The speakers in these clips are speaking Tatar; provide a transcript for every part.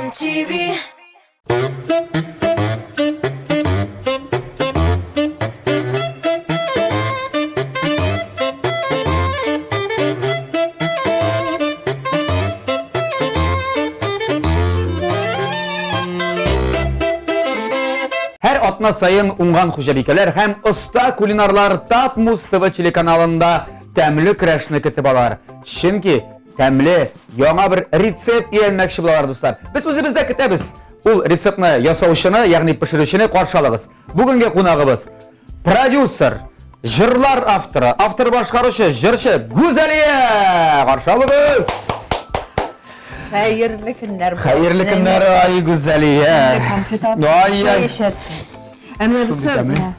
MTV. Һәр атна саен уңган хуҗабикәләр һәм оста кулинарлар Татмуз ТВ телеканалында тәмле көрәшне көтеп алар. Чөнки тәмле яңа бер рецепт өйрәнмәкче булалар, дуслар. Без үзебез дә көтәбез. Ул рецептны ясаучыны, ягъни пешерүчене каршы алыгыз. Бүгенге кунагыбыз продюсер, җырлар авторы, автор-башкаручы, җырчы Гүзәлия! Каршы алыгыз! Хәерле көннәр. Хәерле көннәр, ай, Гүзәлия. Ай, ай. Ә менә бусы.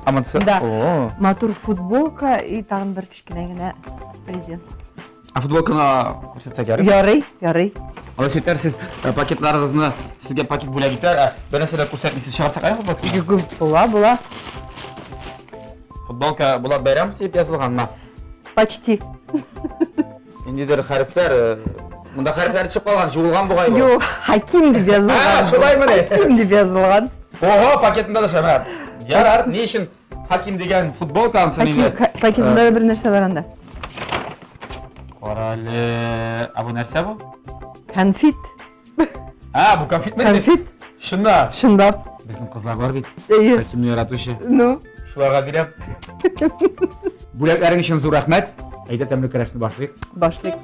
Ә монысы? Да. Матур футболка и тагын бер кечкенә генә презент. Ә футболканы күрсәтсәк ярый? Ярый, ярый. Алай итәрсез, э, пакетларыгызны сезгә пакет бүләк итәр, ә бер нәрсә дә күрсәтмисез. Чыгарсак әле футболкасын? Була, була. Футболка Булат Бәйрәмов дип язылганмы? Почти. Ниндидер хәрефләр, э, монда хәрефләр төшеп калган, жуылган бугай бу. Юк, Хаким дип язылган. А, шулаймыни? Хаким дип язылган. Ого, пакетында да шәмәр. Ярар, ни өчен Хаким дигән футболка ансын инде. Хаким пакетында да бер нәрсә бар анда. Карале, а бу нәрсә бу? Конфет. А, бу конфет мени? Конфет. Чынлап. Чынлап. Безнең кызлар бар бит. Әйе. Хакимне яратучы. Ну. Шуларга бирәм. Бүләкләрең өчен зур рәхмәт. Әйдә тәмле көрәшне башлыйк. Башлыйк.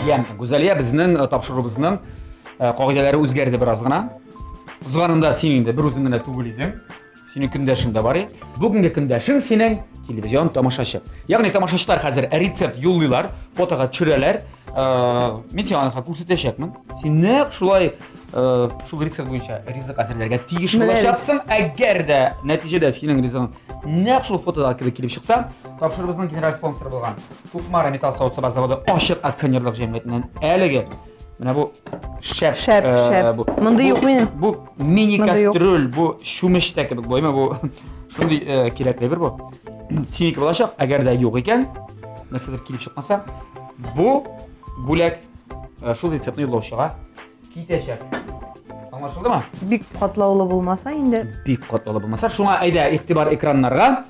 Ям, Гүзәлия безнең э, тапшыруыбызның э, кагыйдәләре үзгәрде бераз гына. Узганында син инде бер үзең генә түгел идең. Синең көндәшең дә бар иде. Бүгенге көндәшең синең телевизион тамашачы. Ягъни тамашачылар хәзер рецепт юллыйлар, фотога төшерәләр. Э, мин сиңа аны күрсәтәчәкмен. Син нәкъ шулай э, шул рецепт буенча ризык әзерләргә тиеш булачаксың. Әгәр дә нәтиҗәдә синең ризыгың нәкъ шул фотодагы кебек килеп чыкса, тапшыруыбызның генераль спонсоры булган Кукмара металл савыт-саба заводы ачык акционерлык җәмгыятеннән әлеге менә бу шәп шәп э, шәп бу мондый юк минем бу мини кастрюль бу чүмеч тә кебек бу бу шундый э, кирәкле бер бу синеке булачак әгәр дә юк икән нәрсәдер килеп чыкмаса бу бүләк э, шул рецептны юллаучыга китәчәк аңлашылдымы бик катлаулы булмаса инде бик катлаулы булмаса шуңа әйдә игътибар экраннарга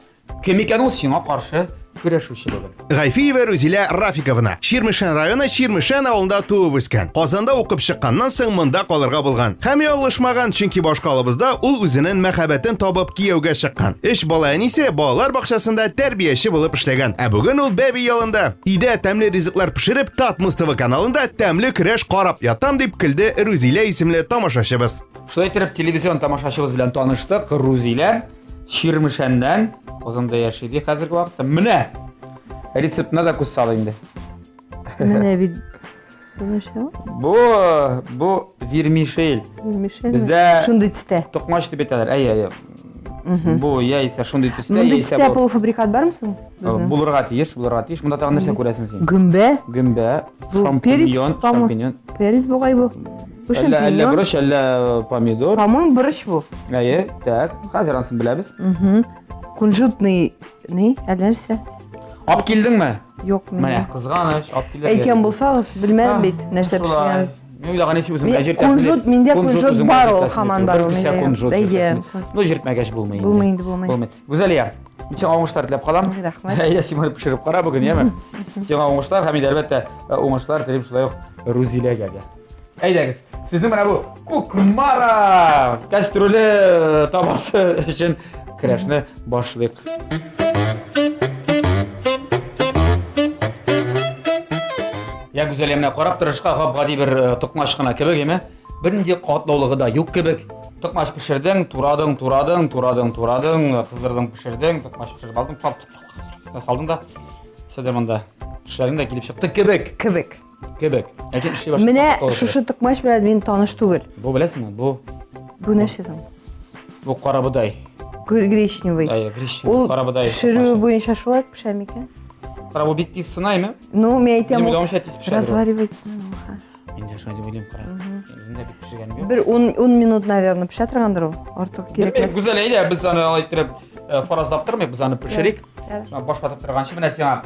Кем икән ул сиңа каршы көрәшүче бүген? Гайфиева Рузилә Рафиковна, Чирмешән районы Чирмешән авылында туып үскән. Казанда укып чыкканнан соң монда калырга булган. Һәм ялгышмаган, чөнки башкалабызда ул үзенең мәхәббәтен табып кияүгә чыккан. Өч бала әнисе балалар бакчасында тәрбияче булып эшләгән. Ә бүген ул бәби ялында. Өйдә тәмле ризыклар пешереп, Татмуз ТВ каналында тәмле көрәш карап ятам дип көлде Рузилә исемле тамашачыбыз. Шулай итеп, телевизион тамашачыбыз белән таныштык. Рузилә Чирмешәннән, Казанда яши ди хәзерге вакытта. Менә рецептына да күз сал инде. Менә бит Бу нәрсә ул? Бу бу вермишель. Вермишель. Бездә шундый төстә. Токмач дип әйтәләр. Әйе, әйе. Бу яисә шундый төстә, Мондый яисә төстә полуфабрикат бармы соң? Э, булырга тиеш, булырга тиеш. Монда тагын нәрсә күрәсең син? Гөмбә. Гөмбә, шампиньон, шампиньон. Перец бугай бу. Бу Әллә, әллә борыч, әллә э, помидор. По-моему, борыч бу. Әйе, так. Хәзер анысын беләбез. Кунжутный ни, әллә нәрсә? Алып килдеңме? Юк, Менә, кызганыч, алып килергә. Әйткән булсагыз, белмәдем бит, нәрсә пешергәнебез. Мин уйлаган исә үзем әҗер Кунжут, миндә кунжут бар ул, хаман бар ул. Бер кисә кунжут. Әйе. Ну, җиртмәгәч булмый инде. Булмый инде, булмый. Булмый. Гүзәлия, мин сиңа уңышлар теләп калам. Рәхмәт. Әйдә, син моны пешереп кара бүген, яме. Сиңа уңышлар һәм инде әлбәттә уңышлар телим шулай ук Рузиләгә дә. Әйдәгез, сезнең менә бу Кукмара кастрюле табасы өчен көрәшне башлыйк. Я Гүзәлия, менә карап торышка гап-гади бер э, токмач кына кебек, әйме? Бернинди катлаулыгы да юк кебек. Токмач пешердең, турадың, турадың, турадың, турадың, кыздырдың, пешердең, токмач пешереп алдың, тап, салдың да. Сәдә монда эшләрең дә килеп чыкты кебек. Кебек. Кебек. Ләкин эшли башласа. Менә шушы токмач белән мин таныш түгел. Бу беләсеңме? Бу Бу нәрсә соң? Бу карабодай. Гречневый. Әйе, гречневый Ул карабодай. Пешерү буенча шулай пешә микән? Кара бу бик тиз сынаймы? Ну, мин әйтәм. Минем уйлавымча тиз пешә. Разваривать. Мин дә шулай дип уйлыйм, кара. Үзем дә бик пешергәнем юк. Бер 10 10 минут, наверное, пешә торгандыр ул. Артык кирәк Белмим, Гүзәл, әйдә, без аны алай иттереп э, фаразлап тормыйк, без аны пешерик. Шуңа баш ватып торганчы, менә сиңа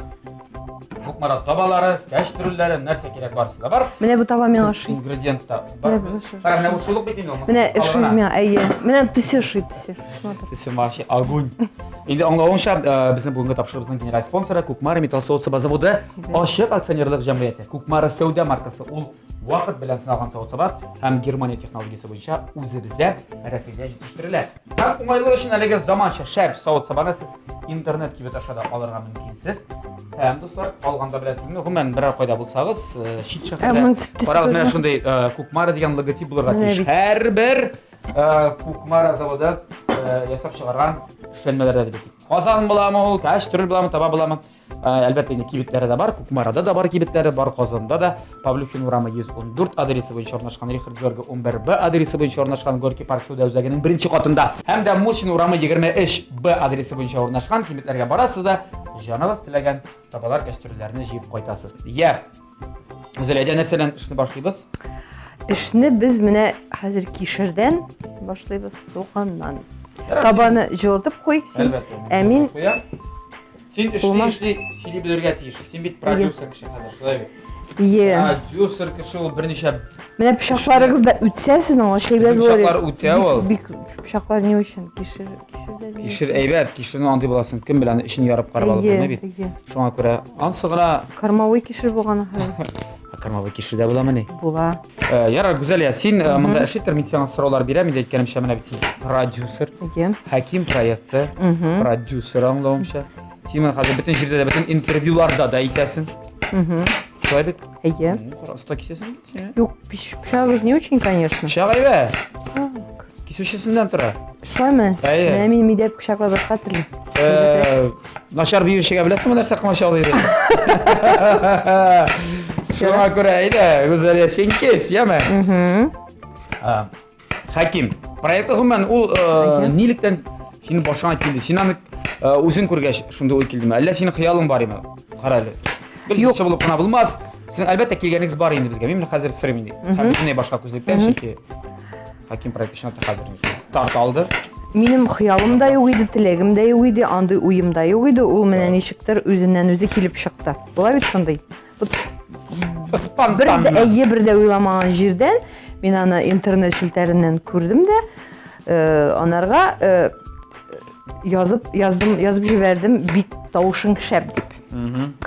Кукмара табалары, кәчтрүлләре, нәрсә кирәк барысы да бар. Менә бу таба миңа ошый. Ингредиент та бар. Менә бу ошый. Кара, менә бу шул ук бит инде ул. Менә ошый миңа, әйе. Менә төсе ошый, төсе. Смотри. Төсе вообще огонь. Инде аңлавыңча, э, безнең бүгенге тапшыруыбызның генераль спонсоры Кукмара металл савыт-саба заводы ачык акционерлык җәмгыяте. Кукмара сәүдә маркасы ул вакыт белән сыналган савыт-саба һәм Германия технологиясе буенча үзебездә Рәсәйдә җитештерелә. Һәм уңайлы өчен әлеге заманча шәп савыт-сабаны сез интернет кибет аша да алырга мөмкинсез. Һәм, дуслар, алганда беләсезме, гомумән берәр кайда булсагыз, э, чит шәһәрдә карагыз, менә шундый э, Кукмара дигән логотип булырга тиеш. Һәрбер э, Кукмара заводы ясап чыгарган эшләнмәләрдә дип әйтик. Казан буламы ул, кәчтрүл буламы, таба буламы? Э, әлбәттә инде кибетләре дә бар, Кукмарада да бар кибетләре, бар Казанда да. Павлюхин урамы 114 адресы буенча урнашкан, Рихард Георга 11Б адресы буенча урнашкан Горький парк сәүдә үзәгенең беренче катында. Һәм дә Мусин урамы 23 Б адресы буенча урнашкан кибетләргә барасыз да, җаныгыз теләгән табалар, кәстрүлләрне җыеп кайтасыз. Я, Гүзәл, әйдә нәрсәдән эшне башлыйбыз? Эшне без менә хәзер кишердән башлыйбыз, суганнан. Табаны җылытып куй син. Әлбәттә. Ә мин Син эшли Кулыма- эшли сөйли белергә тиеш. Син бит продюсер кеше хәзер, шулай бит? Е. Продюсер кеше ул берничә Менә пычакларыгыз да үтсә сезнең ашый Безнең пычаклар үтә ул. Бик пычаклар ни өчен? Кишер, кишер дә. Кишер әйбәт, кишернең андый буласын кем белән эчен ярып карап алып булмый бит. Шуңа күрә ансы гына Кормовой кишер булган ахры. Кормовой кишер дә буламыни? Була. Э, ярар, Гүзәлия, син э, монда эш итер, мин сиңа сораулар бирәм, инде әйткәнемчә, менә бит син продюсер. Әйе. Хәким проекты, продюсер аңлавымча. Син моны хәзер бөтен җирдә дә, бөтен интервьюларда да әйтәсең. Шулай бит? Әйе. Оста кисәсең бит син. Юк, пычагыз не очень, конечно. Пычак әйбәт. Кисүчесеннән тора. Шулаймы? Әйе. Менә минем өйдә пычаклар башка төрле. Э, начар биючегә беләсеңме нәрсә комачаулый дип? Шуңа күрә әйдә, Гүзәлия, син кис, яме? Хәким, проекты гомумән ул э, нилектән синең башыңа килде? Син аны э, үзең күргәч шундый уй килдеме? Әллә синең хыялың бар име? Кара әле. Бер Юк. булып кына булмас. Син әлбәттә килгәнегез бар инде безгә. Мин менә хәзер сорыйм инде. Һәм бөтенләй башка күзлектән, чөнки Хаким проекты чынлап та хәзер инде старт алды. Минем хыялым да юк иде, теләгем дә юк иде, андый уем да юк иде. Ул менә ничектер үзеннән үзе килеп чыкты. Була бит шундый. Вот бер Спонтанно. дә әйе, бер дә уйламаган җирдән мин аны интернет челтәреннән күрдем дә, э, анарга э, язып яздым, язып җибәрдем, бик тавышың шәп дип.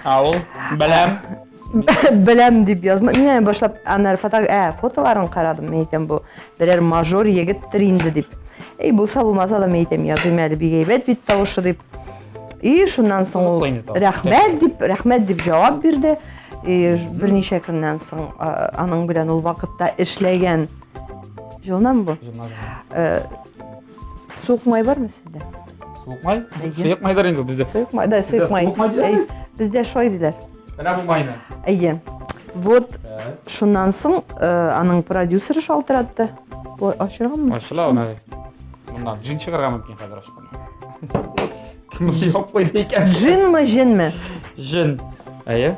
Ә ул беләм. Беләм дип язма. Мин әле башлап аннары фото, ә, фотоларын карадым. Мин әйтәм, бу берәр мажор егеттер инде дип. Эй, булса булмаса да мин әйтәм, языйм әле, бик әйбәт бит тавышы дип. И шуннан соң ул Кызыклы инде тавыш. рәхмәт дип, рәхмәт дип җавап бирде. И берничә көннән соң аның белән ул вакытта эшләгән Җылынамы бу? Җылына. Суык май бармы сездә? Суык май? Сыек майдыр инде бездә. Сыек май, да, сыек май. Суык май диләрме? Бездә шулай диләр. Менә бу майны. Әйе. Вот шуннан соң э, аның продюсеры шалтыратты. Бу ачырганмы? Ачыла аны. Моннан джин чыгарга мөмкин хәзер ачканда. Кем юк куйды икән? Джинмы, җенме? Джин. Әйе.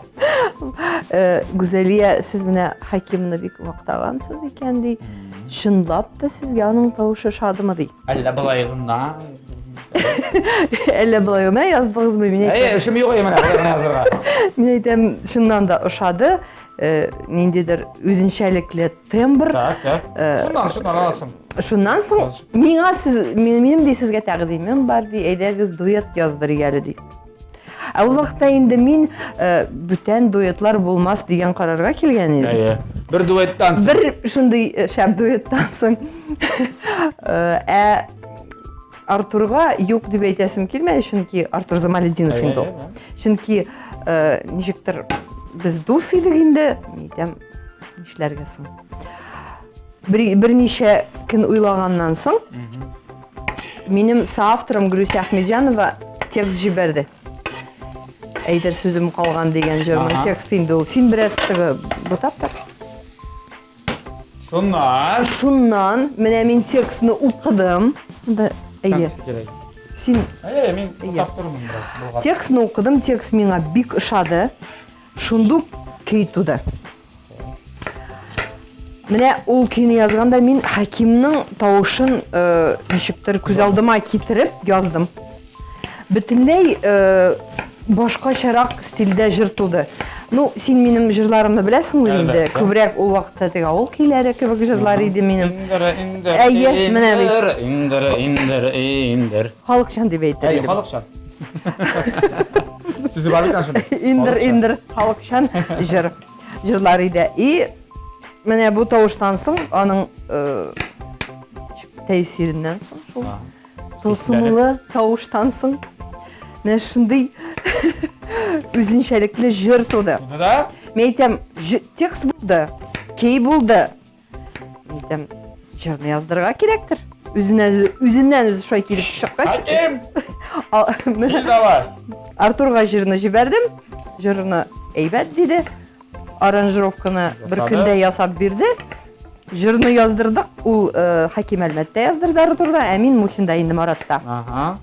Э, Гүзәлия, сез менә Хакимны бик мактагансыз икән ди. Чынлап та сезгә аның тавышы ошадымы ди. Әллә болай гына. Әллә болай гына яздыгызмы? Мин Әйе, эшем юк менә болай гына язырга. Мин әйтәм, чыннан да ошады. Э, ниндидер үзенчәлекле тембр. Так, так. Э, Шуннан, шуннан аласың. Шуннан соң миңа сез, минем ди сезгә тәкъдимем бар ди, әйдәгез дуэт яздырыйк әле ди. Ә ул вакытта инде мин э, бүтән дуэтлар булмас дигән карарга килгән идем. Әйе. Бер дуэттан соң. Бер шундый шәп дуэттан соң. Ә Артурга юк дип әйтәсем килмәде, чөнки Артур Замалетдинов инде ул. Чөнки э, ничектер без дус идек инде, мин әйтәм, нишләргә соң? Бер, берничә көн уйлаганнан соң, минем соавторым Гөлүсә Әхмәтҗанова текст җибәрде. Әйтер сүзем калган дигән җырның тексты инде ул. Син бераз теге бутап тор. Шуннан. Шуннан менә мин текстны укыдым. Да, әйе. Син Әйе, мин бутап тормыйм бераз. Текстны укыдым, текст миңа бик ошады. Шундук көй туды. Менә ул көйне язганда мин Хакимның тавышын э, ничектер күз алдыма китереп яздым. Бөтенләй э, Башкачарак стильдә җыр туды. Ну, син минем җырларымны беләсең бит инде. Күбрәк ул вакытта теге авыл көйләре кебек җырлар иде минем. Индер, индер, Әйе, менә бит. Индер, индер, индер. Халыкчан дип әйтер Әйе, идем. халыкчан. Сүзе бар бит шуның. Индер, индер, халыкчан җыр. Җырлар иде. И менә бу тавыштан соң аның э, тәэсиреннән соң шул Тылсымлы тавыштан соң менә шундый үзенчәлекле җыр туды. Туды да? Мин әйтәм, текст булды, кей булды. Мин әйтәм, җырны яздырырга кирәктер. Үзеннән үзеннән үзе шулай килеп чыккач. Хаким! Кил давай. Артурга җырны җибәрдем. Җырны әйбәт диде. Аранжировканы бер көндә ясап бирде. Җырны яздырдык. Ул э, Хаким Әлмәттә яздырды Артурда, ә мин Мухинда инде Маратта. Ага.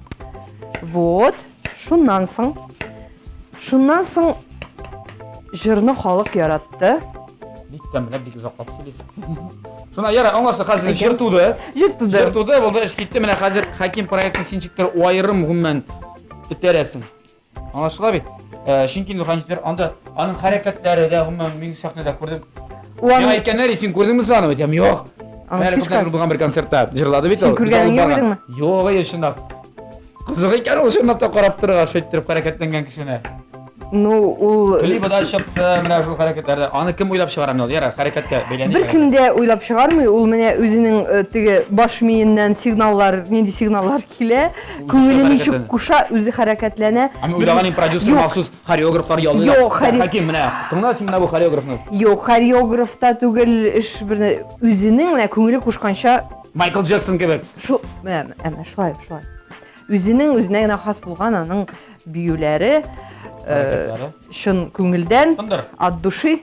Вот. Шуннан соң Шуннан соң җырны халык яратты. Бик тәмләп, бик озаклап сөйлисең. Шуна яра, аңлашты, хәзер җыр туды. Җыр туды. Җыр туды, булды, эш китте. Менә хәзер Хаким проектын син ничектер аерым гомумән этәрәсең. Аңлашыла бит. Э, чөнки инде ханҗитер анда аның хәрәкәтләре дә гомумән мин сәхнәдә күрдем. Миңа әйткәннәр, син күрдеңме соң аны? Әйтәм, юк. Аның фишка. Булган бер концертта җырлады бит ул. Син күргәнең юк идеңме? Юк, әйе, чынлап. Кызык икән ул чынлап та карап торырга, шөйттереп хәрәкәтләнгән кешене. Ну, ул Клибы да чыкты, менә шул хәрәкәтләрдә. Аны кем уйлап чыгара менә ул? Ярар, хәрәкәткә бәйләнә. Беркем дә уйлап чыгармый, ул менә үзенең э, теге баш миеннән сигналлар, нинди сигналлар килә, күңеле ничек куша, үзе хәрәкәтләнә. Аны уйлаган инде продюсер махсус хореографлар яллый. Юк, Хаким, менә, тыңла син менә бу хореографны. Юк, хореограф та түгел, эш бер үзенең менә күңеле кушканча. Майкл Джексон кебек. Шу, менә, әмма шулай, шулай. Үзенең үзенә генә хас булган аның биюләре э, чын күңелдән, от души,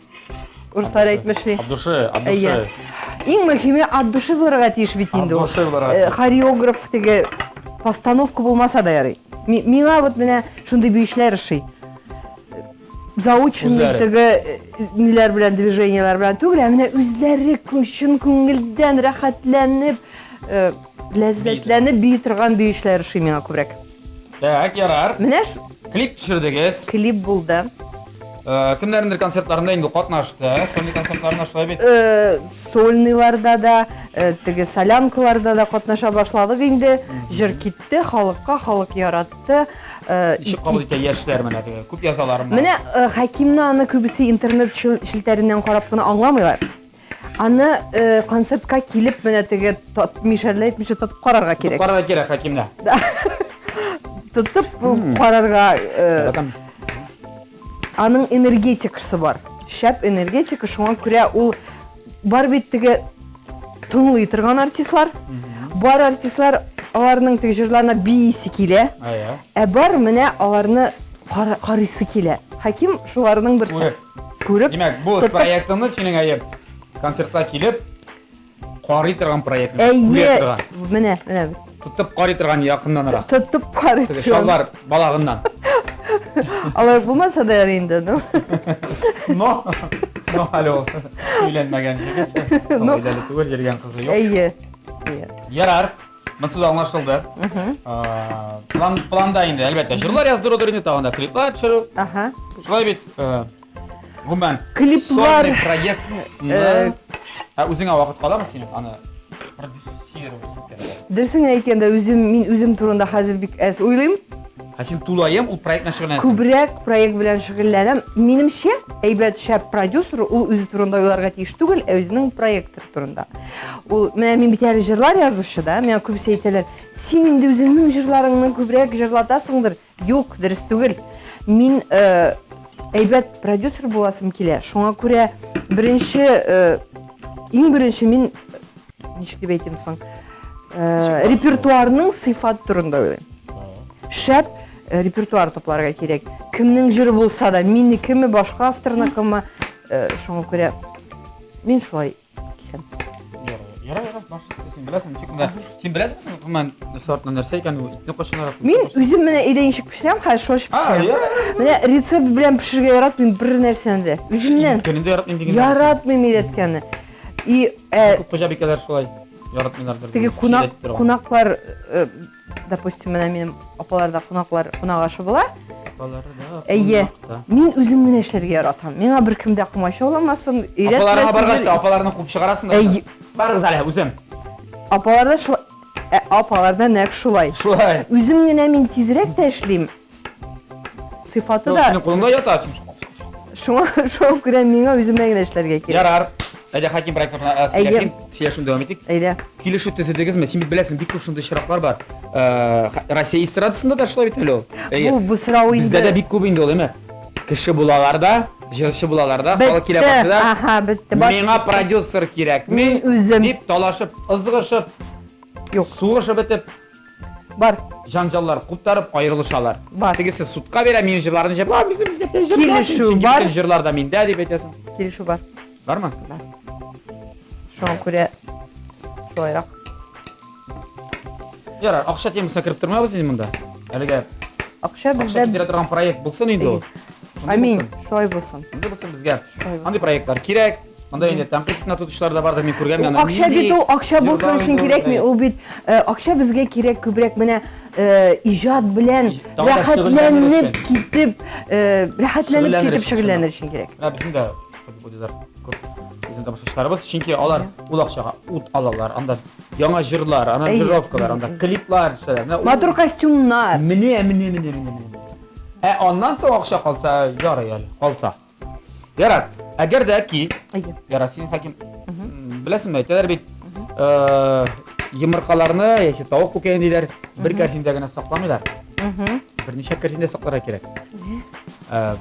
урыслар әйтмешли. От души, от души. Иң мөһиме от души булырга тиеш бит инде ул. Э, хореограф теге постановка булмаса да ярый. Миңа вот менә шундый биючеләр ошый. Заученный теге э, ниләр белән движениеләр белән түгел, ә менә үзләре чын күңелдән рәхәтләнеп, ләззәтләнеп бии торган биючеләр ошый миңа күбрәк. Так, ярар. Менә клип төшердегез. Клип булды. Э, кемнәрнеңдер концертларында инде катнашты. Сольный концертларында шулай бит. Э, сольныйларда да, э, теге солянкаларда да катнаша башладык инде. Җыр китте халыкка, халык яратты. Ничек кабул итә яшьләр менә теге? Күп язалармы? Менә Хәкимне аны күбесе интернет челтәреннән карап кына аңламыйлар. Аны э, концертка килеп менә теге мишәрләр әйтмешә тотып карарга кирәк. Тотып карарга кирәк Хәкимне. Тотып карарга э, аның энергетикасы бар. Шәп энергетика, шуңа күрә ул бар бит теге тыңлый торган артистлар. Бар артистлар аларның теге җырларына биисе килә. Ә бар менә аларны карыйсы килә. Хәким шуларның берсе. Күреп. Димәк, бу проектыңны синең әйе концертка килеп карый торган проект. Әйе. Менә, менә. Тотып карый торган якыннанрак. Тотып карый торган. Шалбар балагыннан. Алай булмаса да ярый инде, ну. Но, но әле ул өйләнмәгән җегет. Ну, Өйләнеп түгел, йөргән кызы юк. Әйе. Ярар. Монысы да аңлашылды. План, планда инде, әлбәттә, җырлар яздырудыр инде, тагын да клиплар төшерү. Ага. Шулай бит, гомумән, клиплар сольный проект. Ә үзеңә вакыт каламы синең аны продюсировать итәргә? Дөресен әйткәндә, үзем мин үзем турында хәзер бик әз уйлыйм. Ә син тулаем ул проект белән шөгыльләнәсең? Күбрәк проект белән шөгыльләнәм. Минемчә, әйбәт шәп продюсер ул үзе турында уйларга тиеш түгел, ә үзенең проекты турында. Ул менә мин бит әле җырлар язучы да, миңа күбесе әйтәләр, син инде үзеңнең җырларыңны күбрәк җырлатасыңдыр. Юк, дөрес түгел. Мин э, әйбәт продюсер буласым килә. Шуңа күрә беренче э, иң беренче мин ничек дип әйтим соң, э, репертуарның сыйфат турында уйлыйм. Шәп э, репертуар тупларга кирәк. Кемнең җыры булса да, минекеме, башка авторныкымы, э, шуңа күрә мин шулай кисәм. Ярар, ярар, баш син беләсең, ничек монда. Син беләсеңме, гомумән, сортны нәрсә икән ул, итне кайчанрак? Мин үзем менә өйдә ничек пешерәм, хәзер шулай пешерәм. Менә рецепт белән пешерергә яратмыйм бер нәрсәне дә. Үземнән. Өйрәткәнне дә яратмыйм дигән. Яратмыйм өйрәткәнне. И э, күп хуҗабикәләр шулай яратмыйлардыр. Теге кунак кунаклар, э, допустим, менә минем апаларда кунаклар кунак ашы була. Апаларда Әйе. кунакта. Мин үзем генә эшләргә яратам. Миңа беркем дә комачауламасын, Апаларга баргач өйрәтмәсен. та апаларны куып чыгарасың да. Әйе. Барыгыз әле, үзем. Апаларда шулай, ә, апаларда нәкъ шулай. Шулай. Үзем генә мин тизрәк тә эшлим. Сыйфаты да Синең кулыңда ята. шуңа шуңа күрә миңа үземә генә эшләргә кирәк. Ярар. Әйдә Хаким проекторына Әйе. сөйләшим, сөйләшүне дәвам итик. Әйдә. Килешү төзедегезме? Син бит беләсең, бик күп шундый очраклар бар. Э, Россия эстрадасында да шулай бит әле ул. Әйе. Бу бу сорау инде. Бездә дә бик күп инде ул, әйме? Кеше булалар да, җырчы булалар да, халык килә Бетте. башлый да. Аха, бетте. Баш- Миңа продюсер кирәкми. Мин үзем. Дип талашып, ызгышып, Юк. сугышып бетеп, Бар. җанҗаллар куптарып аерылышалар. Бар. Тегесе судка бирә, минем җырларны җырла, безнең безгә тә җырлар. Килешү Чөнки бар. бөтен җырлар да миндә дип әйтәсең. Килешү бар. Бармы? Бар. Шуңа күрә шулайрак. Ярар, акча темасына кереп тормабыз инде монда. Әлегә Акча акча бездә китерә торган проект булсын инде ул. Шундый Амин. булсын. Шулай булсын. Шундый булсын безгә. Шулай булсын. Андый проектлар кирәк. Монда инде тәнкыйть кенә тотучылар да бардыр, мин күргән Ул акча бит ул акча булсын өчен кирәкми. Ул бит э, акча безгә кирәк күбрәк менә э, иҗат белән Тагын да рәхәтләнеп шөгыльләнер китеп, э, рәхәтләнеп Шөгыльләнер китеп өчен, шөгыльләнер өчен кирәк. Менә безнең дә будизар күп безнең тамашачыларыбыз, чөнки алар ул акчага ут алалар. Анда яңа җырлар, аранжировкалар, анда клиплар эшләләр. Менә ул- Матур костюмнар. Менә, менә, менә, менә, менә. Ә аннан соң акча калса, ярый әле, калса. Ярар. Әгәр дә ки, Әйе. ярар, син хаким, беләсеңме, әйтәләр бит, э, йомыркаларны яисә тавык күкәен диләр, бер кәрзиндә генә сакламыйлар. Берничә кәрзиндә сакларга кирәк. Э,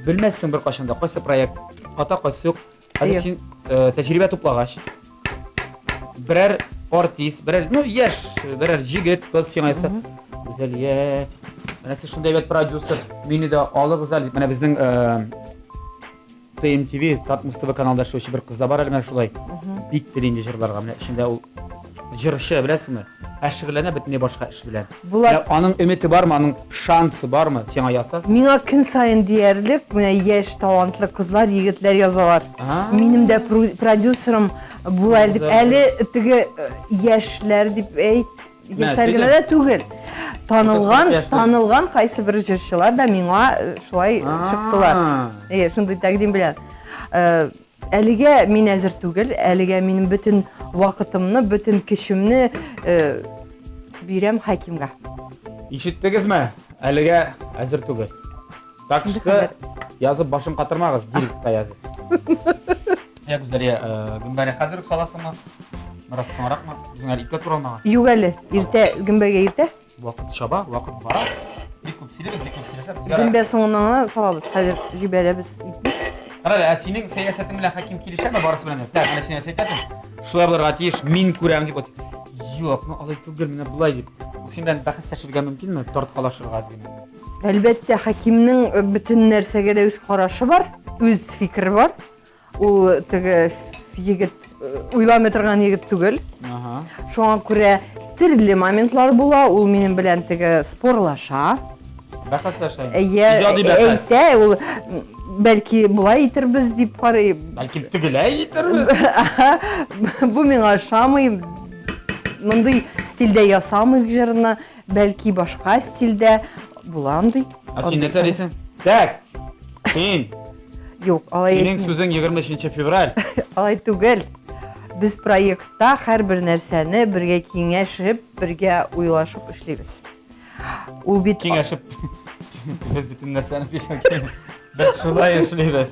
белмәссең беркайчан да кайсы проект ката, кайсы юк. Хәзер Әйе. син э, тәҗрибә туплагач, берәр артист, берәр, ну, яшь, берәр җегет, кыз сиңа язса, Гүзәлия, менә сез шундый әйбәт продюсер, мине дә алыгыз әле дип. Менә безнең э, ТМТВ, Татмус ТВ каналында эшләүче бер кыз да бар әле менә шулай. Бик тели инде җырларга. Менә эчендә ул җырчы, беләсеңме? Ә шөгыльләнә бөтенләй башка эш белән. Булат- Менә аның өмете бармы, аның шансы бармы сиңа язса? Миңа көн саен диярлек менә яшь талантлы кызлар, егетләр язалар. А. Минем дә продюсерым була әле дип. Әле теге э, яшьләр дип әйт, яшьләр генә дә түгел. Танылган, Яшьләр. танылган кайсы бер җырчылар да миңа э, шулай чыктылар. Әйе, шундый тәкъдим белән. Э, Әлегә мин әзер түгел, әлегә минем бөтен вакытымны, бөтен көчемне э, бирәм Хакимгә. Ишеттегезме? Әлегә әзер түгел. Так Шундый что хәбәр. язып башын катырмагыз, директта язып. Я Гүзәлия, э, гөмбәне хәзер үк саласыңмы? Бераз соңракмы? Безнең әле иткә туралмаган. Юк әле, иртә, гөмбәгә иртә. Вакыт чаба, вакыт бара. Бик күп сөйлибез, бик күп сөйләшәбез. Ярар. Гөмбә соңыннан гына салабыз. Хәзер җибәрәбез итне. Кара әле, ә синең сәясәтең белән Хаким килешәме барысы белән дә? Так, менә син нәрсә әйтәсең? Шулай булырга тиеш, мин күрәм дип. Юк, ну алай түгел, менә болай дип. Ул син белән бәхәсләшергә мөмкинме? Тарткалашырга әз генә. Әлбәттә, Хакимнең э, бөтен нәрсәгә дә үз карашы бар, үз фикере бар. Ул теге егет э, уйламый торган егет түгел. Ага. Шуңа күрә төрле моментлар була, ул минем белән теге спорлаша. Бәхәсләшә. Әйе, Иҗади бәхәс. әйтә, ул м, бәлки болай итербез дип карый. Бәлки тегеләй итербез. Бу миңа ошамый. Мондый стильдә ясамыйк җырны, бәлки башка стильдә була андый. Ә син нәрсә дисең? Так. Син, Юк, алай синең әйтмим. сүзең 23 февраль. Алай түгел. Без проектта һәрбер нәрсәне бергә киңәшеп, бергә уйлашып эшлибез. Ул бит Киңәшеп без бөтен нәрсәне пешереп. Без шулай эшлибез.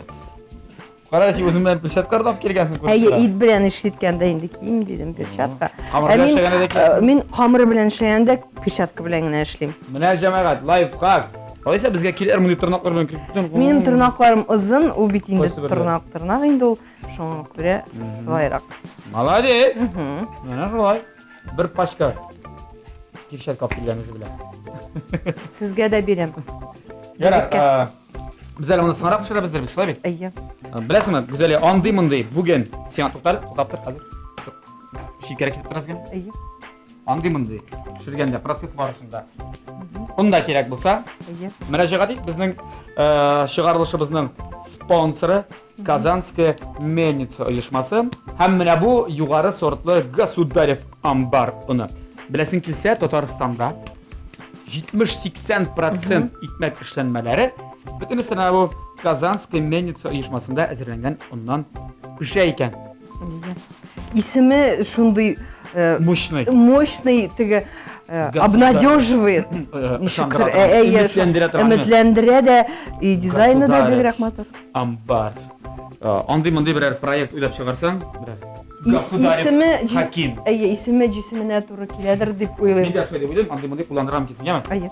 Кара, син үзең белән перчаткалар да алып килгәнсең күреп Әйе, торам. ит белән эш иткәндә инде кием дидем перчатка. Камыр Ә белән мин, эшләгәндә дә э, киясең. мин камыр белән эшләгәндә перчатка белән генә эшлим. Менә җәмәгать, лайфхак. Алайса безгә килер мондый тырнаклар белән килеп китәм. Минем тырнакларым озын, ул бит инде Кайсы бере? тырнак тырнак инде ул. Шуңа күрә шулайрак. Молодец. Менә шулай. Бер пачка перчатка алып килгән үзе белән. Сезгә дә бирәм. Ярар, Бүләккә. э, без әле моны соңрак пешерәбездер бит, шулай бит? Әйе. Э, Беләсеңме, Гүзәлия, андый-мондый бүген сиңа туктар, туктап тор хәзер. Шикәр китеп торасың. Әйе. Андый-мондый пешергәндә процесс барышында он да кирәк булса, Әйе. мөрәҗәгать ит безнең э, чыгарылышыбызның спонсоры Казанская мельница оешмасы һәм менә бу югары сортлы Государев амбар оны. Беләсең килсә, Татарстанда 70-80 процент икмәк эшләнмәләре бөтенесе менә бу Казанская мельница оешмасында әзерләнгән оннан пешә икән. Исеме шундый э, мощный. Мощный теге э, обнадеживает. Ничектер, өметләндерә торган. Өметләндерә дә, и дизайны да бигрәк матур. Амбар. Андый-мондый берәр проект уйлап чыгарсаң, берәр Государев Хаким. Әйе, исеме җисеменә туры киләдер дип уйлыйм. Мин дә шулай дип уйлыйм, андый-мондый кулланырга мөмкинсең, яме? Әйе.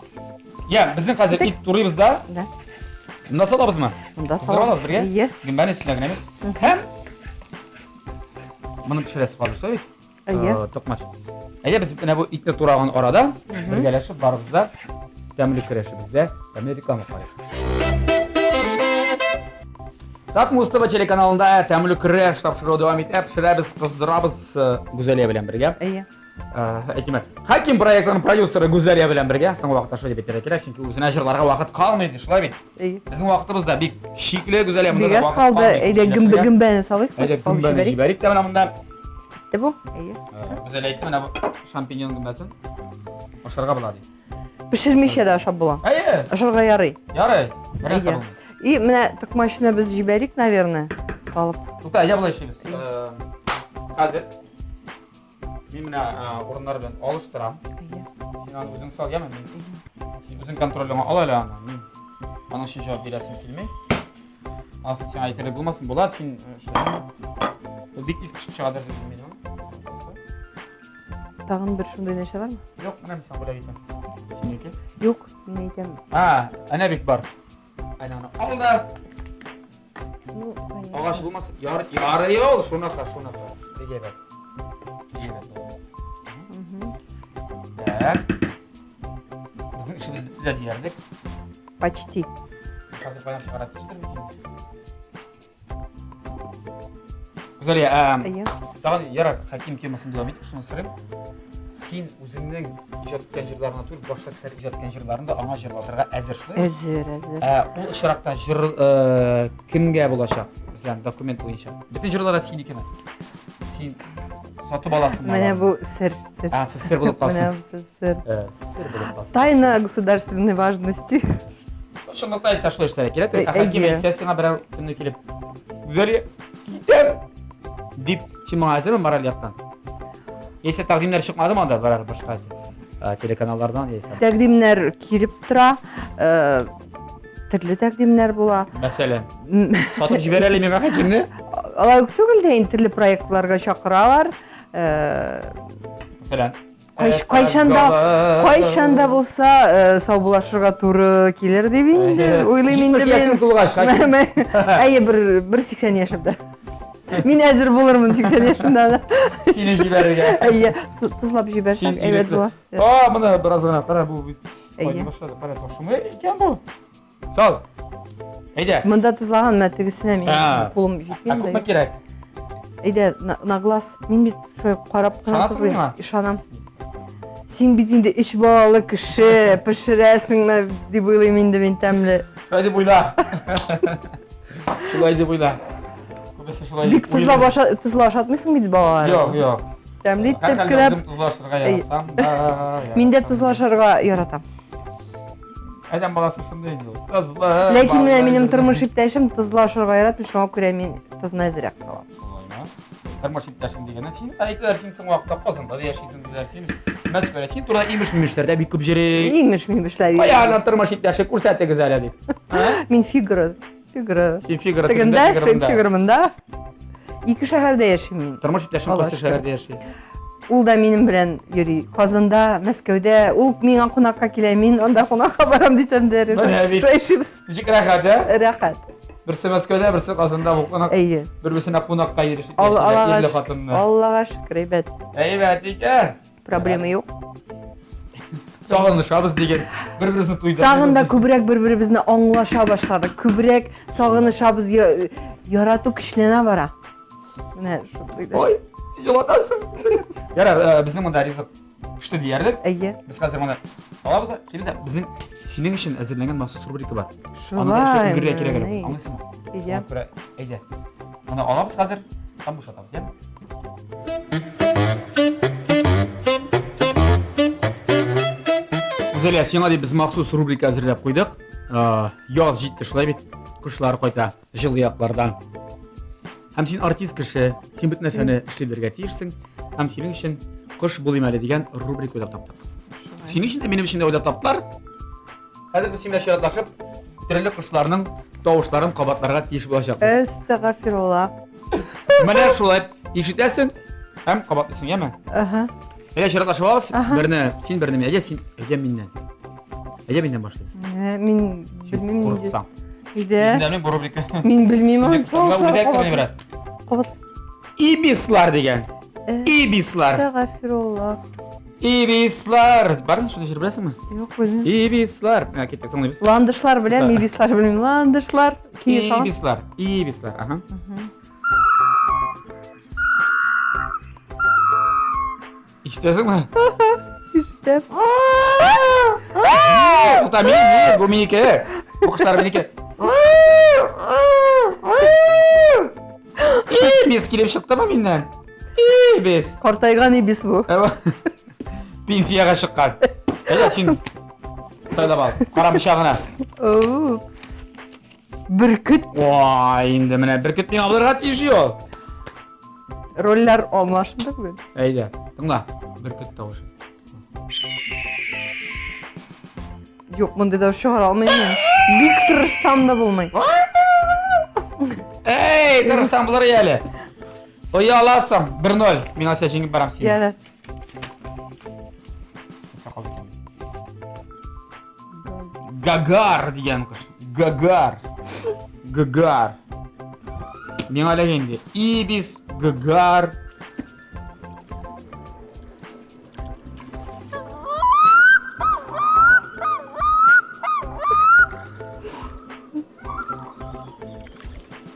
Я, безнең хәзер ит турыйбыз да. Да. Монда салабызмы? Монда салабыз бергә. Әйе. Гөмбәне өстенә генә бит. Һәм моны пешерәсе калды, шулай бит? Әйе. Токмач. Әйдә без менә бу итне тураган арада бергәләшеп барыбыз да тәмле көрәшебездә тәмле реклама карыйк. Татмус ТВ телеканалында тәмле көрәш тапшыруы дәвам итә. Пешерәбез, кыздырабыз Гүзәлия белән бергә. Әйе. Әйтим, Хаким проектының продюсеры Гүзәлия белән бергә. Соңгы вакытта шулай дип әйтергә кирәк, чөнки үзенә җырларга вакыт калмый, шулай бит. Әйе. Безнең вакытыбыз да бик чикле, Гүзәлия, монда Бик да аз калды. Әйдә гөмбәне салыйк. Әйдә гөмбәне җибәрик тә менә монда. Бетте бу. Әйе. Гүзәлия әйтте, менә бу шампиньон гөмбәсен ашарга була ди. Пешермичә дә ашап була. Әйе. Ашарга ярый. Ярый. Берәр Әйе. И менә токмачны без җибәрик, наверное, салып. Тукта, әйдә болай эшлибез. Хәзер мин менә урыннар белән алыштырам. Син аны үзең сал, яме? Мин. Син үзең контролеңә ал әле аны. Мин аның өчен җавап бирәсем килми. Анысы сиңа әйтерлек булмасын. Булат, син эшләмә. Ул бик тиз пешеп чыгадыр дип уйлыйм. Тагын бер шундый нәрсә бармы? Юк, менә мин сиңа бүләк итәм. Синеке? Юк, мин әйтәм. А, әнә бит бар. Әнә аны ал да. Ну, понятно. Агач булмаса, яр, ярый ул, шунысы, шунысы. Бик әйбәт. Бик әйбәт. Так. Безнең эшебез бетте дә диярлек. Почти. Хәзер каян чыгара төштер бит инде. Гүзәлия, Әйе. тагын ярар, Хаким темасын дәвам итеп, шуны сорыйм. Син үзеңнең иҗат иткән җырларыңа түгел, башка кешеләр иҗат иткән җырларын да аңа җырлатырга әзер, шулай? Әзер, әзер. Ә, ул очракта җыр кемгә булачак? Мәсәлән, документ буенча. Бөтен җырлар да синекеме? Син сатып аласың. Менә бу сер, сер. А, сер булып калсын. Менә бу сер. Сер булып калсын. Тайна государственной важности. Чынлыкта исә шулай эшләргә кирәк. Ә Хаким Әйе. әйтсә сиңа берәү көнне килеп, Гүзәлия, китәм дип, син моңа әзерме мораль яктан? Яисә тәкъдимнәр чыкмадымы анда берәр башка телеканаллардан яисә? Тәкъдимнәр килеп тора. Төрле тәкъдимнәр була. Мәсәлән, сатып җибәр әле миңа Хакимне. Алай ук түгел дә, инде төрле проектларга чакыралар. Мәсәлән, Кайчан да, кайчан да булса саубуллашырга туры килер дип инде уйлыйм инде мин. Тулгач, Хаким. Әйе, бер 80 яшемдә. Мин әзер булырмын 80 яшемдә дә. Сине җибәрергә. Әйе, тозлап җибәрсәк, әйбәт була. А, моны бераз гына кара, бу бит. Әйе. Башлады, кара, ташымый икән бу. Сал. Әйдә. Монда тозлаган, менә тегесенә мин кулым җитми. Ә күпме кирәк? Әйдә, на глаз. Мин бит шулай карап кына тозлыйм. Ышанам. Син бит инде өч балалы кеше, пешерәсеңме дип уйлыйм инде мин тәмле. Шулай дип уйла. Шулай дип уйла. Күбесе шулай. Бик тозлап аша, тозлы ашатмыйсың бит балаларны. Юк, юк. Тәмле итеп кенә. Үзем тозлы ашарга яратсам да. Мин дә тозлы ашарга яратам. Адәм баласы шундый инде ул. Тозлы. Ләкин менә минем тормыш иптәшем тозлы ашарга яратмый, шуңа күрә мин тозны әзрәк салам. Шулаймы? Тормыш иптәшең дигәннән син әйтәләр, син соң вакытта Казанда да яшисең диләр, син Мәскәүдә. Син турында имеш-мимешләр дә бик күп йөри. Имеш-мимешләр. Кая аның тормыш иптәше, күрсәтегез әле дип. Мин фигура. Фигура. Син фигура тегендә, фигура монда. Ике шәһәрдә яшим мин. Тормыш иптәшең кайсы шәһәрдә яши? Ул да минем белән йөри. Казанда, Мәскәүдә. Ул миңа кунакка килә, мин анда кунакка барам дисәм дә. Шулай яшибез. Ничек рәхәт, ә? Рәхәт. Берсе Мәскәүдә, берсе Казанда бу кунак. Әйе. Бер-берсенә кунакка йөрешеп яшиләр, ирле хатынны. Аллага шөкер, әйбәт. Әйбәт икән. Проблема юк. Сагынышабыз диген, бер-беребезне туйдырмыйбыз. Тагын да күбрәк бер-беребезне аңлаша башладык. Күбрәк сагынышабыз, ярату көчләнә бара. Менә шундый. Ой, елатасың. Ярар, безнең монда ризык пеште диярлек. Әйе. Без хәзер моны алабыз да, килеп дә безнең синең өчен әзерләнгән махсус рубрика бар. Шулай. Аны да эшләп өлгерергә кирәк әле. Аңлыйсыңмы? Әйе. Шуңа күрә, әйдә. Моны алабыз хәзер һәм бушатабыз, яме? Гүзәлия, сиңа дип без махсус рубрика әзерләп куйдык. Яз җитте, шулай бит. Кошлар кайта җылы яклардан. Һәм син артист кеше, син бөтен нәрсәне эшли белергә тиешсең. Һәм синең өчен кош булыйм әле дигән рубрика уйлап таптык. Синең өчен дә, минем өчен дә уйлап таптылар. Хәзер без синең белән чиратлашып төрле кошларның тавышларын кабатларга тиеш булачакбыз. Әстәгафирулла. Менә шулай ишетәсең һәм кабатлыйсың, яме? Ага. Әйдә чиратлашып алабыз. Берне син, берне мин. Әйдә син, әйдә миннән. Әйдә миннән башлыйбыз. Э, мин белмим нинди. Курыксаң. Әйдә. Мин бу рубрика. Мин белмим аны. Кабат. Ибислар дигән. Э, Ибислар. Әстәгафирулла. Ибислар. Бармы шуны җыр беләсеңме? Юк, белмим. Ибислар. Менә киттек, тыңлыйбыз. Ландышлар беләм, ибислар белмим. Ландышлар. Кие шаган. Ибислар. Ибислар. Ага. Ишетәсеңме? Ишетәм. Тута мин, мин, бу минеке. Бу кошлар минеке. Ибис килеп чыктымы миннән? Ибис. Картайган ибис бу. Пенсиягә чыккан. Әйдә син сайлап ал. Карамыйча гына. Упс. Бөркет. Ой, инде менә бөркет миңа булырга тиеш ул. Рольләр алмашынды бүген. Әйдә, тыңла. Бөркет тавышы. Юк, мондый тавыш чыгара алмыйм мин. Бик тырышсам да булмый. Эй, тырышсаң булыр әле. Ояласың. 1-0. Мин ася җиңеп барам сине. Ярар. Гагар дигән кош. Гагар. Гагар. Миңа эләгә инде. Ибис, гагар.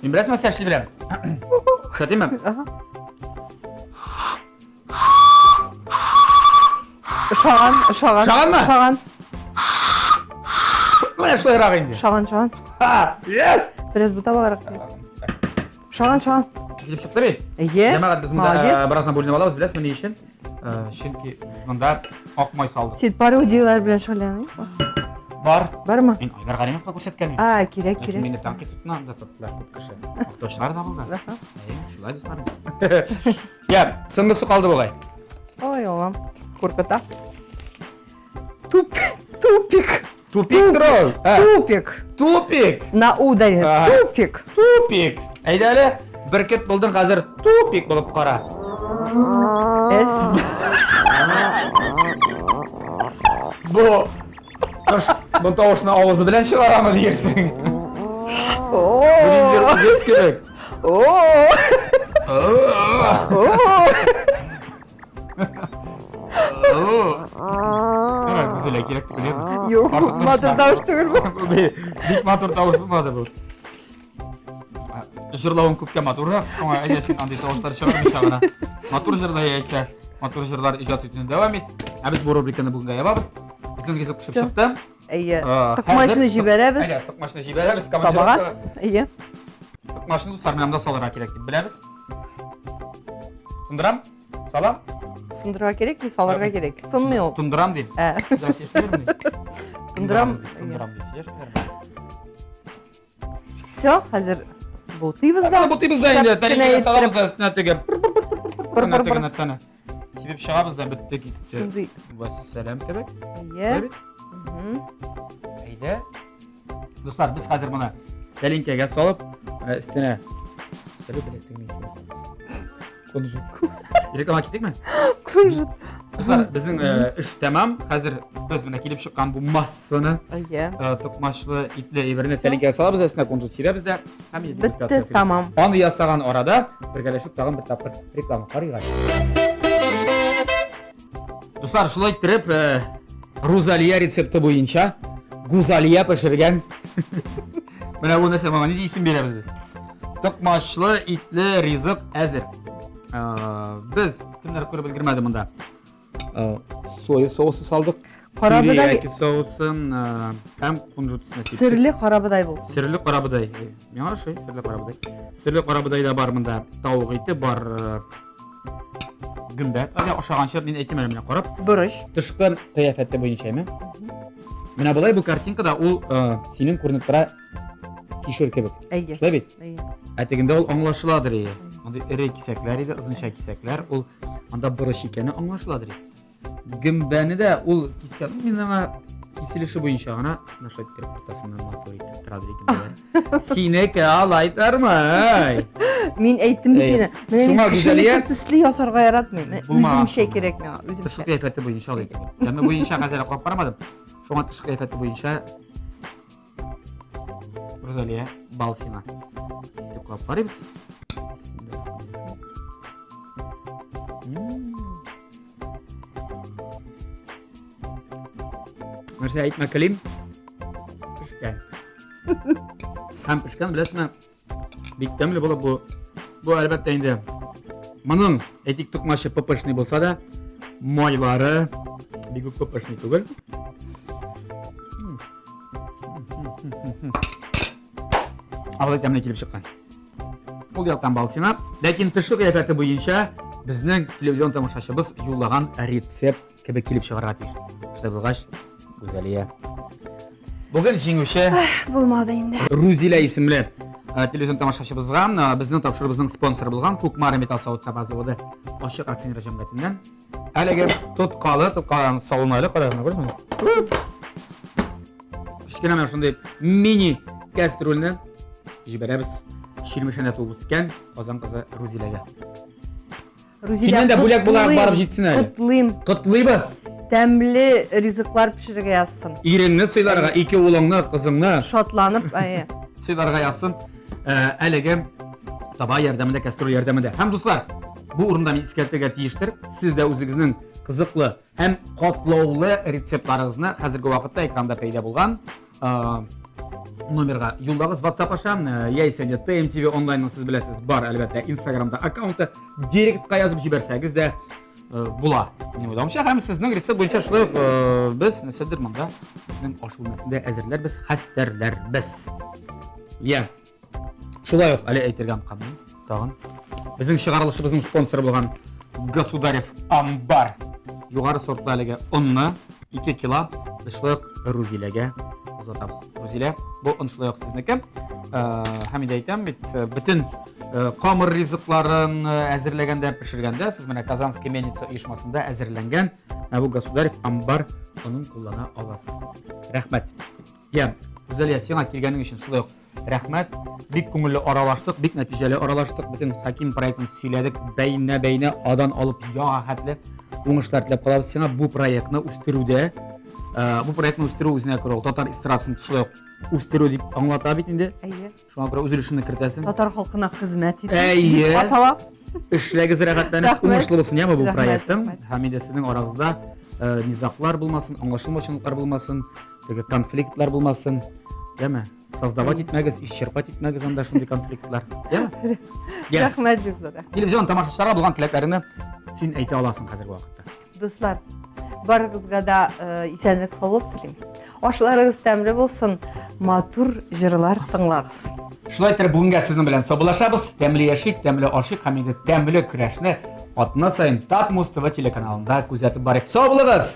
Мин беләсеңме, нәрсә эшли беләм? Күрсәтимме? Ага. Ошаган, ошаган. Ошаганмы? Ошаган. Менә шулайрак инде. Ошаган, ошаган. Ха, yes! Бераз бутап аларак. Ошаган, ошаган. Килеп чыкты бит. Әйе. Җәмәгать, без монда Молодец. э, бераздан бүленеп алабыз, беләсезме ни өчен? Э, Чөнки без монда ак май салдык. Син пародияләр белән шөгыльләнәсеңме? Бар. Бармы? Мин Айдар Галимовка күрсәткән идем. А, кирәк, Ләкин кирәк. мине тәнкыйть утына да тоттылар күп кеше. Мактаучылар да булды. Аһа. Әйе, шулай дусларым. Я, соңгысы калды бугай. Ой, Аллам, куркыта. Туп, тупик. Тупик тролл. Тупик. Тупик. На У ударит. Тупик. Тупик. Әйдә әле, бөркет булдың хәзер тупик булып кара. Эс. Бу кош бу тавышны авызы белән чыгарамы диярсең. О! Бу ниндидер кебек. О! Гүзәлә кирәк түгел иде. Юк, матур тавыш түгел бу. Бик матур тавыш булмады бу. Җырлавың күпкә матуррак, шуңа әйдә син андый тавышлар чыгармыйча гына. Матур җырла яисә матур җырлар иҗат итүне дәвам ит. Ә без бу рубриканы бүгенгә ябабыз. Безнең ризык пешеп чыкты. Әйе. Токмачны җибәрәбез. Әйдә, токмачны җибәрәбез. Табага. Әйе. Токмачны дуслар менә монда салырга кирәк дип беләбез. Сындырам. Салам. Сындырырга кирәк, салырга кирәк. Сынмый ул. Тундырам ди. Ә. Тундырам. Тундырам ди. Все, хәзер бутыйбыз да. Бутыйбыз да инде. Тәрилкәгә салабыз да өстенә теге. Пыр-пыр-пыр теге нәрсәне. Сибеп чыгабыз да бетте китте. Шундый. Вәссәлам кебек. Әйе. Әйдә. Дуслар, без хәзер моны тәлинкәгә салып, менә өстенә Кунжут. Реклама киттекме? Кунжут. Дуслар, безнең э, эш тәмам. Хәзер без менә килеп чыккан бу массаны, Әйе. э, токмачлы итле әйберне тәлинкәгә салабыз, өстенә кунжут сибәбез дә һәм инде Бетте, дегустация тамам. Аны ясаган арада бергәләшеп тагын бер тапкыр реклама карыйк әле. Дуслар, шулай иттереп, э, Рузалия рецепты буенча Гузалия пешергән. Менә бу нәрсә моңа нинди исем бирәбез без? Токмачлы итле ризык әзер. Э, без кемнәр күреп өлгермәде монда? Э, соя соусы салдык. Карабодай Терияки соусын һәм кунжут өстенә сиптек. Серле карабодай бул. Серле карабодай. Миңа ошый серле карабодай. Серле карабодайда бар монда тавык ите, бар. Гөмбә. Әле ашаганчы мин әйтим әле менә карап. Борыч. Тышкы кыяфәте буенча әйме? Менә болай бу картинкада ул э, синең күренеп тора кишер кебек. Әйе. Шулай бит? Әйе. Ә тегендә ул аңлашыладыр ие. Андый эре кисәкләр иде, озынча кисәкләр. Ул анда борыч икәне аңлашыладыр. Гөмбәне дә ул кискән. Мин аңа киселеше буенча гына нашла иттереп уртасыннан матур итеп торадыр икән. Синеке алай тормый. Мин әйттем бит инде. Менә Шуңа мин Гүзәлия кешенеке төсле ясарга яратмыйм. Менә Булмаган Үземчә шуңа. кирәк миңа, Тышкы үземчә. кыяфәте буенча алай түгел. Тәме буенча хәзер карап карамадым. Шуңа тышкы кыяфәте буенча Рузалия, бал сиңа. Дип карап карыйбыз. Нәрсә әйтмә килим? Пешкән. Һәм пешкән, беләсезме, бик тәмле булып бу. Бу әлбәттә инде моның әйтик токмачы ППшный булса да, майлары бик үк ППшный түгел. Алай тәмле килеп чыккан. Ул яктан бал сиңа. Ләкин тышкы кыяфәте буенча безнең телевизион тамашачыбыз юллаган рецепт кебек килеп чыгарга тиеш. Шулай булгач, Гүзәлия. Бүген җиңүче Булмады инде. Рузилә исемле э, телевизион тамашачыбызга э, безнең тапшыруыбызның спонсоры булган Кукмара металл савыт-саба заводы ачык акционер җәмгыятеннән әлеге тоткалы, тоткадан салына әле, карагыз, күрдеңме? Кечкенә менә шундый мини кастрюльне җибәрәбез. Чирмешәндә туып үскән Казан кызы Рузиләгә. Рузилә, Синнән дә бүләк буларак котлыйм, барып җитсен әле. Котлыйм. Котлыйбыз. Тәмле ризыклар пешерергә язсын. Иреңне сыйларга, ике улыңны, кызыңны Шатланып, әйе. сыйларга язсын. Э, әлеге таба ярдәмендә, кастрюль ярдәмендә. Һәм дуслар, бу урында мин искәртергә тиештер. Сез дә үзегезнең кызыклы Һәм катлаулы рецептларыгызны хәзерге вакытта экранда пәйда булган номерга юллагыз WhatsApp аша, яисә инде TMTV онлайнның сез беләсез, бар әлбәттә Instagramда аккаунты, директка язып җибәрсәгез дә була. Минем уйлавымча, һәм сезнең рецепт буенча шулай ук без нәрсәдер монда безнең аш бүлмәсендә әзерләрбез, хәстәрләрбез. Я. Шулай ук әле әйтергә онытканмын тагын. Безнең чыгарылышыбызның спонсоры булган Государев Амбар югары сортлы әлеге онны 2 кило без шулай ук Рузиләгә озатабыз. Рузилә, бу он шулай ук сезнеке. Э, һәм инде әйтәм бит, э, бөтен э, камыр ризыкларын әзерләгәндә, пешергәндә сез менә Казанский мельница оешмасында әзерләнгән бу Государев Амбар онын куллана аласыз. Рәхмәт. Я, Гүзәлия, сиңа килгәнең өчен шулай ук рәхмәт. Бик күңелле аралаштык, бик нәтиҗәле аралаштык. Бөтен Хаким проектын сөйләдек. Бәйнә-бәйнә адан алып яңа хәтле уңышлар теләп калабыз сиңа бу проектны үстерүдә. Э, бу проектны үстерү үзенә күрә ул татар эстрадасын шулай ук үстерү дип аңлата бит инде. Әйе. Шуңа күрә үз өлешеңне кертәсең. Татар халкына хезмәт итү. Әйе. дип Атала. Эшләгез рәхәтләнеп, Рәхмәт. уңышлы булсын, яме бу Рәхмәт, проектың. рәхмәт. Һәм инде сезнең арагызда э, низаглар булмасын, аңлашылмаучанлыклар булмасын, теге конфликтлар булмасын. Яме? Создавать итмәгез, исчерпать итмәгез анда шундый конфликтлар. Яме? Я. Рәхмәт бик зур. Телевизион тамашачыларга булган теләкләреңне син әйтә аласың хәзерге вакытта. Дуслар, барыгызга да э, исәнлек, саулык телим. Ашларыгыз тәмле булсын, матур җырлар тыңлагыз. Шулай итеп, бүгенгә сезнең белән саубуллашабыз. Тәмле яшик, тәмле ашыйк һәм инде тәмле көрәшне атна саен Татмус ТВ телеканалында күзәтеп барыйк. Сау булыгыз!